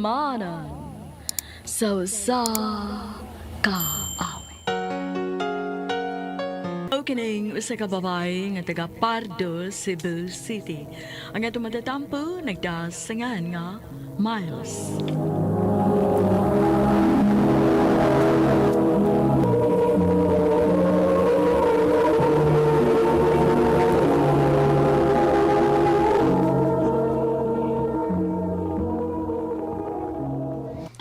Ginhilmanan sa usa ka awit. Kining usa ka babae nga taga Pardo, Cebu City. Ang atong matatampo nagdasangan nga Miles.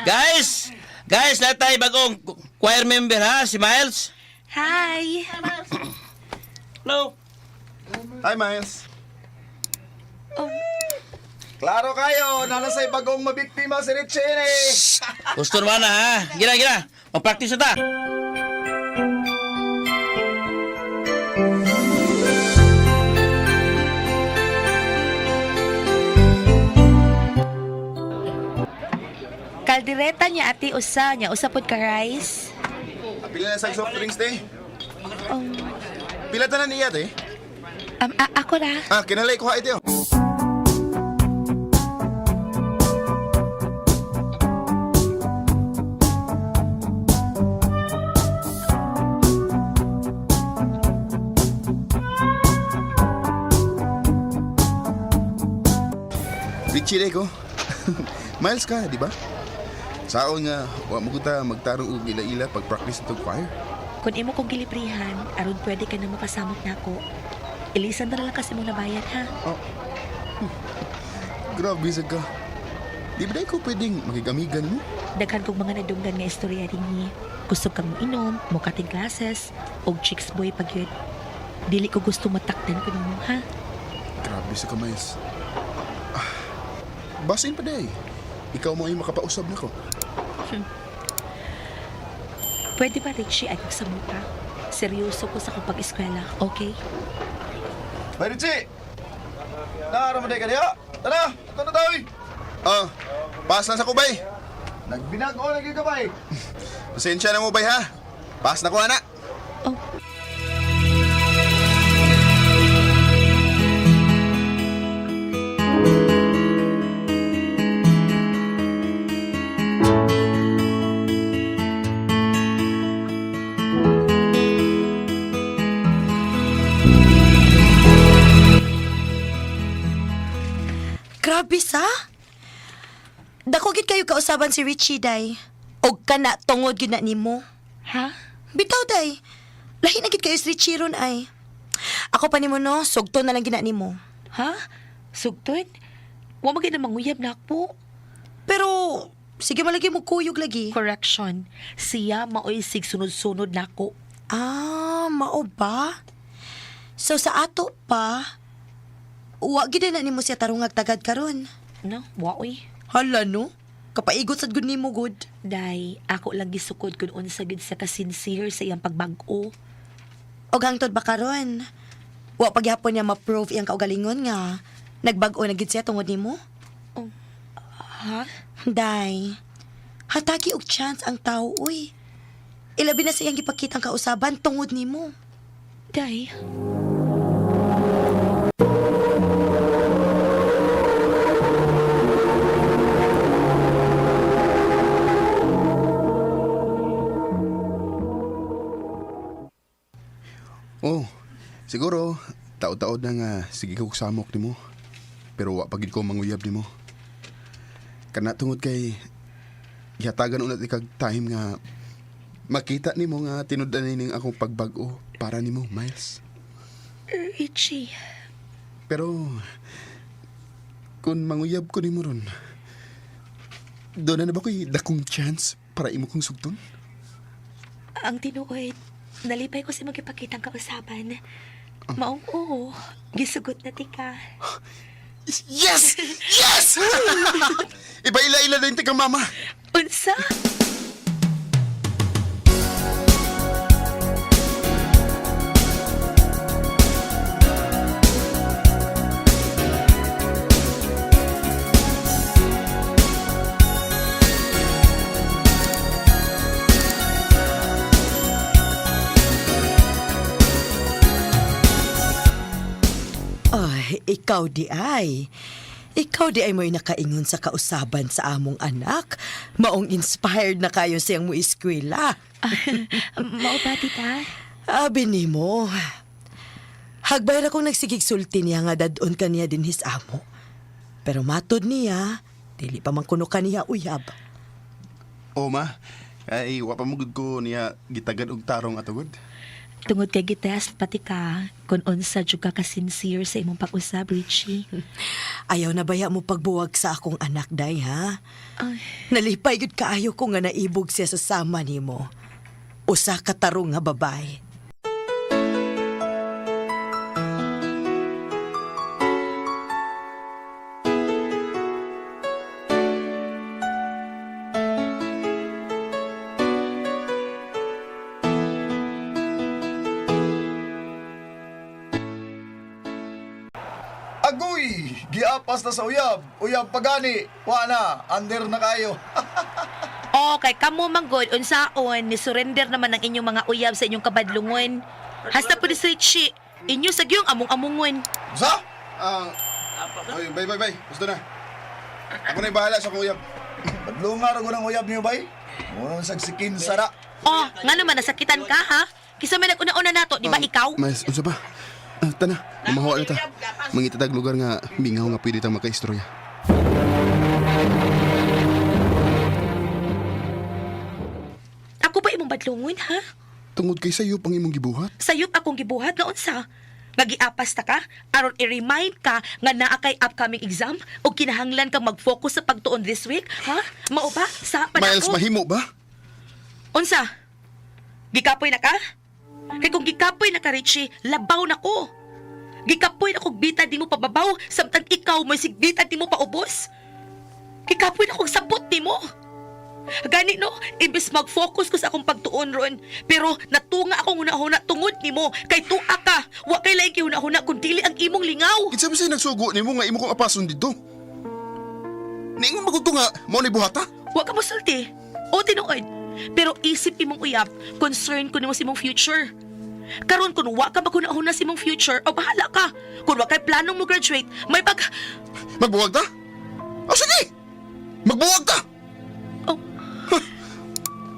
Guys! Guys, lahat tayo bagong choir member ha, si Miles. Hi! Hello. Hi, Miles. Oh. Klaro kayo, nanasay bagong mabiktima si Richie eh. Gusto naman na ha. Gina, gina. Mag-practice na ta. Kaldereta niya ate usa niya usa pod ka rice. Pila na sa soft drinks, te? Um, Pila tanan niya, te? ako ra. Ah, kinalay ko ha ito. Richie day ko. Miles ka, di ba? Saon nga, wa mo kita magtarong og ila-ila pag practice itong choir. Kung imo kong gilibrihan, aron pwede ka na makasamot nako. Ilisan na lang kasi mong nabayad ha. Grabe sa ka. Di ba ko pwedeng makigamigan mo? Daghan kong mga nadunggan nga istorya dinhi. Kusog kang moinom, mo cutting classes, og chicks boy pag yun. Dili ko gusto matakdan ko nimo ha. Grabe sa kamay. Ah, basin pa day. Ikaw mo ay makapausab na ko. Pwede ba Richie ay kong samuta? Seryoso ko sa akong pag-eskwela, okay? Bay, Richie! Naaraman day ka niya! Tara! Ito na tayo! Ah, pass lang sa kubay. Nagbinag-o lagi ka, bay. Pasensya na mo, bay, ha? Pass na ko, ana. Oh. Grabe sa. Dako gid kayo kausaban si Richie day. Og kana tungod gid na nimo. Ha? Bitaw day. Lahi na gid kayo si Richie ron ay. Ako pa nimo no, sugto na lang gina nimo. Ha? Sugtod? Wa man gid na manguyab na ako. Pero sige malagi mo kuyog lagi. Correction. Siya maoy sig sunod-sunod nako. Ah, mao ba? So sa ato pa, wa gid na nimo siya tarungag tagad karon. No, wa oy. Hala no. Kapaigot sad gud nimo gud. Day, ako lang gisukod kung unsa gid sa ka-sincere sa iyang pagbag-o. Og hangtod ba karon? Wa pagyapon niya ma-prove iyang kaugalingon nga nagbag-o na gid siya tungod nimo? Ha? Day, hatagi og chance ang tao, uy. Ilabi na sa iyang gipakitang kausaban tungod nimo. Day, Oh, siguro, tao-taod na nga, sige ko samok nimo. Pero wa pagid ko manguyab nimo. Kana tungod kay gihatagan unat ikag time nga makita nimo nga tinud-an ning akong pagbag-o para nimo, Miles. Richie. Pero kung manguyab ko nimo ron, doon na ba ko'y dakong chance para imo kong sugton? Ang tinuod, nalipay ko sa magipakitang kausaban. Maong oo, gisugot na tika. Yes! Yes! Iba ila-ila din tika mama. Unsa? Ay, ikaw di ay. Ikaw di ay mo'y nakaingon sa kausaban sa among anak. Maong inspired na kayo siyang mo eskwela. Mao ba, tita? Abi nimo. Hagbay ra kong nagsigig sulti niya nga dadon kaniya din his amo. Pero matod niya, dili pa man kuno kaniya uyab. O ma, ay wa pa mo gud ko niya gitagad og tarong atugod. Tungod kay gitest pati ka, kung unsa jud ka ka-sincere sa imong pag-usab, Richie. Ayaw na baya mo pagbuwag sa akong anak, day, ha? Ay. Nalipay gud kaayo ko nga naibog siya sa sama nimo. Usa ka tarong nga babae. Agoy! Giapas na sa uyab. Uyab pagani. Wa na. Under na kayo. Okay, kamo manggod unsaon ni surrender naman ang inyong mga uyab sa inyong kabadlungon. Hasta po ni si Richie, inyo sa gyung among-amungon. Sa? Ah, oy, bye bye bye. Gusto na. Ako na bahala sa akong uyab. Badlunga ra ng uyab niyo bay. Muna sagsikin sara. Oh, nga naman nasakitan ka ha? Kisa may nag-una-una nato, di ba ikaw? Miles, unsa ba? Ah, tana, mamahuan na ta. Mangita tag lugar nga mingaw nga pwede tang makaistorya. Ako ba imong badlungon ha? Tungod kay sayo pang imong gibuhat. Sayop akong gibuhat nga unsa? Nga giapas ta ka aron i-remind ka nga naa kay upcoming exam o kinahanglan kang mag-focus sa pagtuon this week, ha? Mao ba? Sa pa na Miles, ako? mahimo ba? Unsa? Gikapoy na ka? Kay kung gikapoy na ka, Richie, labaw na ko. Gikapoy na kog bita di mo pababaw, samtang ikaw may sigbita di mo paubos. Gikapoy na kog sabot di mo. Gani no, imbes mag-focus ko sa akong pagtuon ron, pero natunga akong hunahuna tungod nimo kay tuwa ka. Wa kay laing gihunahuna kun dili ang imong lingaw. Kinsa ba siya nagsugo nimo nga imo kong apason dito? Niingon ba ko nga mao ni buhata? Wa ka mosulti. O tinuod. Pero isip imong uyab, concern ko nimo sa imong future. Karon kun wa ka maghunahuna sa imong future, o bahala ka. Kun wa kay planong mo graduate, may pag Magbuwag ta? O sige! Magbuwag ta! Oh. Huh.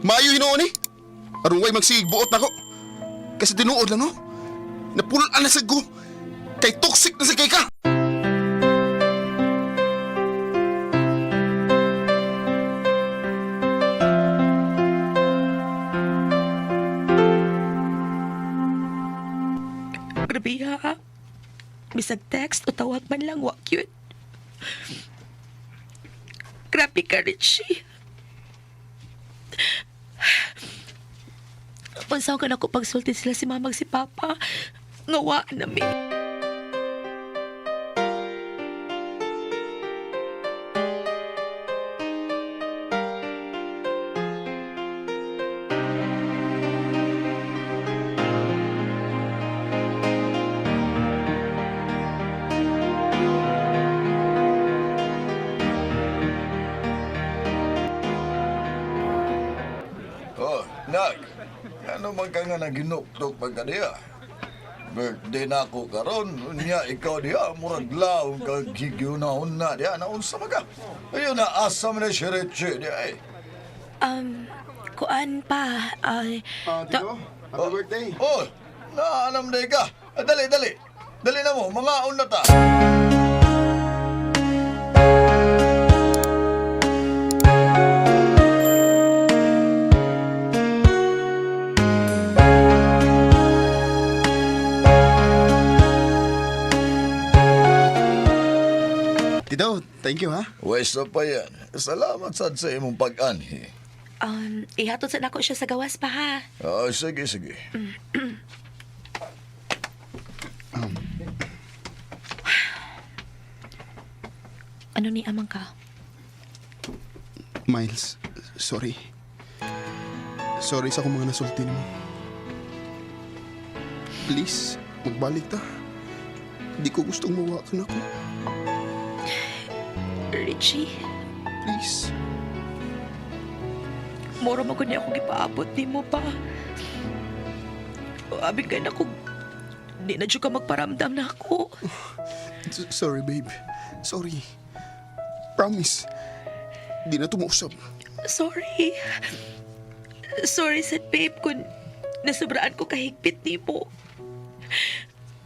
Maayo hinuon eh. Aron way magsigig buot nako. Kasi tinuod lang no. Napulaan na sad ko. Kay toxic na sa kay ka. Grabe ha. Bisag text o tawag man lang, wa cute. Grabe ka, Richie. Pansaw ka na ko pagsulti sila si mamag si papa. Ngawa na mi. Oh, nag. Ano man ka nga naginuktok pagka diya? Birthday na ako karon. Unya ikaw diya murag laom ka gigyunahon na diya naunsa man ka. Ayun na asa man na si Richie diya eh. Kuan pa. Ay, Ah, Tito, happy birthday. Oh, naanam day ka. Ah, dali, dali. Dali na mo, mga na ta. Tito, thank you ha. Wes na pa yan. Salamat sad sa imong pag-anhi. Ihatod sa nako siya sa gawas pa ha. Oh, sige, sige. Ano ni amang ka? Miles, sorry. Sorry sa akong mga nasulti mo. Please, magbalik ta. Di ko gustong mawakan ako. Richie, Please. moro mo niya akong gipaabot nimo pa. Abi kay nako, di na jud ka magparamdam na ako. Sorry, babe. Sorry. Promise. Di na tumuusap. Sorry. Sorry sad, babe, kung nasubraan ko kahigpit nimo.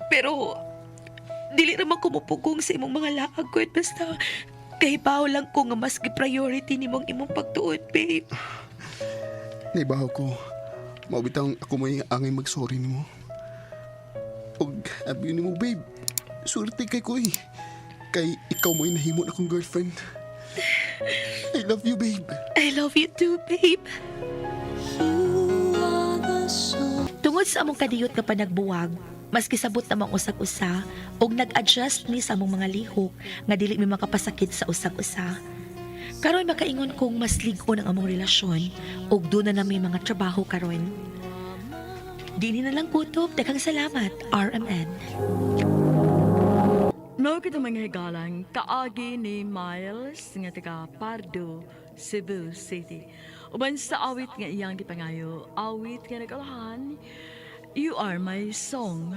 Pero, dili naman ko mupugong sa imong mga laag ko. Basta, kahibaw lang ko nga mas gi-priority nimong imong pagtuod, babe. Naibaw ko. Mao bitang ako may angay mag-sorry nimo. Ug abi nimo, babe. Swerte kay ko eh. Kay ikaw mo'y nahimo na akong girlfriend. I love you, babe. I love you too, babe. Tungod sa among kadiyot nga panagbuwag, mas kisabot namang usag-usa og nag-adjust mi sa among mga lihok nga dili mi makapasakit sa usag-usa. Karon makaingon kong mas lig-on ang among relasyon ug duna na mi mga trabaho karon. Dini na lang kutob, daghang salamat, RMN. Mao kita mga higalang kaagi ni Miles nga taga Pardo, Cebu City. Uban sa awit nga iyang gipangayo, awit nga nagalahan, "You Are My Song."